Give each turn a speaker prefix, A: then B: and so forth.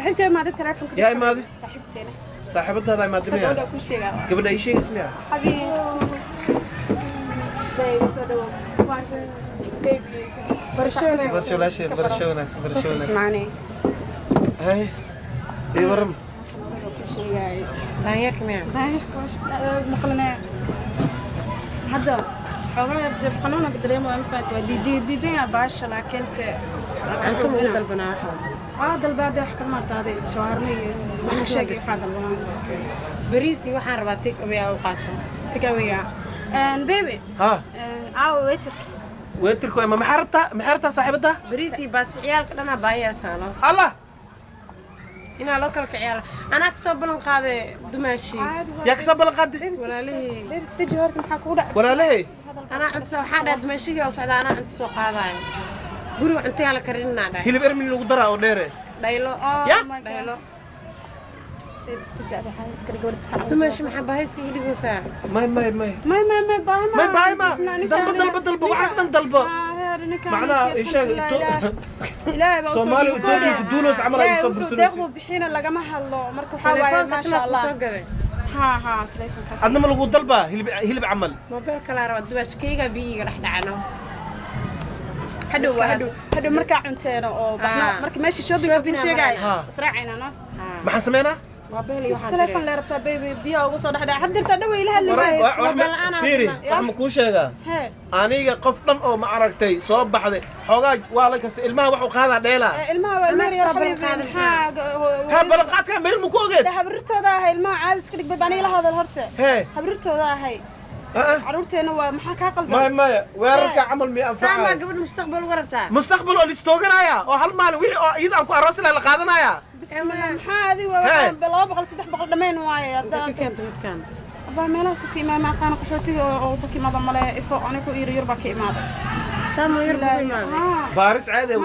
A: Saaxiibtay imaaday telefonka.
B: Yaa imaaday?
A: Saaxiibteena.
B: Saaxiibadaada imaaday miya?
A: Gabadha ku sheegaa.
B: Gabadha ii sheegaysa miya?
A: Xabiibti. Baby, soo dhawow. Baby.
C: Barasho wanaagsan.
B: Barasho walaashay, barasho wanaagsan, barasho
A: Soo
B: wanaagsan.
A: ismaanay.
B: Hay, ii waram.
A: Ku sheegay.
C: Daanyeerka miya?
A: Daanyeerka waa maqlanaya. Hadda xoogaa yar jeeb xanuuna ka dareemo, ma fahanti, waa diidiidaya baasha, laakiin se
C: Cunto ma ugu dalbanaa waxa?
A: Waa dalbaade, wax kala maartaaday, shawaarma iyo waxa sheegay, waxaa dalbanaa.
C: Bariisi waxaan rabaa take away aa u qaato.
A: Takeaway-ga. Baby.
B: Ha.
A: Aawa waiterka?
B: Waiterku ma maxaa rabtaa? Maxaa rabtaa saaxiibada?
C: Bariisi baas, ciyaalka dhanaa baahiyaa saano.
B: Allah.
C: Inaa loo kala kiciyaala anaa kasoo ballan qaaday dumaashii.
B: Yaa kasoo ballan qaaday?
C: Walaalihii.
A: Baby, staji horta, maxaa kugu dhacay?
B: Walaalahay.
C: Anaa cunto waxaa dhaha dumaashigii oo socda, anaa cunto soo qaadaayo, guriga cuntayaa la karinaa dhahay.
B: Hilib ermin lagu daraa oo dheere.
C: Dhaylo.
B: Ya?
C: Dhaylo.
A: Baby, staji, adi waxaa iska dhig gabadha si fiican ugu
C: Dumaashi, maxaa baahayskaga dhigaysaa?
B: May, may, may.
A: May, may, may, baahi ma.
B: May, baahi ma. Dalbo, dalbo, dalbo, waxaas dhan dalbo. Macnaha, ii sheeg,
A: Ilaahay baa usoo
B: Soomaali
A: dhiibay.
B: Itoobiya ku duulos camal ay soo
A: Ilaahay wuxuu
B: bursanaysid.
A: deeqdu bixina lagama hadlo, marka waxaa waaye
C: Telefoonkaasna
A: maasha Allah.
C: kusoo gaday.
A: Ha ha, telefoonkaas.
B: Adna ma lagu dalbaa hilib, hilib camal?
C: Mobile kalaa rabaa dumaashi, kaygaa biyiga dhex dhacano.
A: Hadhow waa hadhow, hadhow markaa cunteeno oo baxno.
C: Ah.
A: Marka meesha shopping ku
C: Shopping
A: sheegaayo
B: Ah.
A: israacayna no.
B: Maxaan sameynaa?
C: Mobile iyo
A: Just
C: waxaan
A: telefoon
C: diray.
A: lee rabtaa, baby, biyaha uga soo dhexdhac had dirtaa dhaway ila hadlaysaa.
C: Mobile la'aan aan
B: Fiiri,
C: rabnaa.
B: wax ma kuu sheegaa?
A: Hee.
B: Aniga qof dhan oo ma aragtay soo baxday xoogaa waa la kasta, ilmaha waxu qaadaa dheelaa.
A: Ee, ilmaha waa ilmaha
C: Anaa
A: yar
C: soo
A: xabiibi.
C: ballan.
A: Maxaa?
B: Ha, ballanqaadka meel ma ku ogeed?
A: Habrirtooda ahay, ilmaha caadi iska dhig, baby, aniga la hadal horta.
B: Hee.
A: Habrirtooda ahay.
B: Ah.
A: Caruurteena waa, maxaa kaa qaldan?
B: Maya, maya, weerarka camal mi
C: Saamaa
B: anfacaya.
C: Gabadh mustaqbal uga rabtaa?
B: Mustaqbal oo listooganaya oo hal maalin wixii oo iyada aan ku aroosi lahaa la qaadanaya.
A: Bismillah, maxaa adiga waa?
B: Hee.
A: Waxaan 200, 300 dhammayn waaye
C: Inta
A: hadda.
C: ka keenta midkaan?
A: Abaa, meelahaas ka imaada ma aqaana, qaxootiga oo ka imaada male ifo, anigu yar yar baa ka imaada.
C: Saamaa yar buu imaaday.
A: Haa.
B: Baaris caadi ah.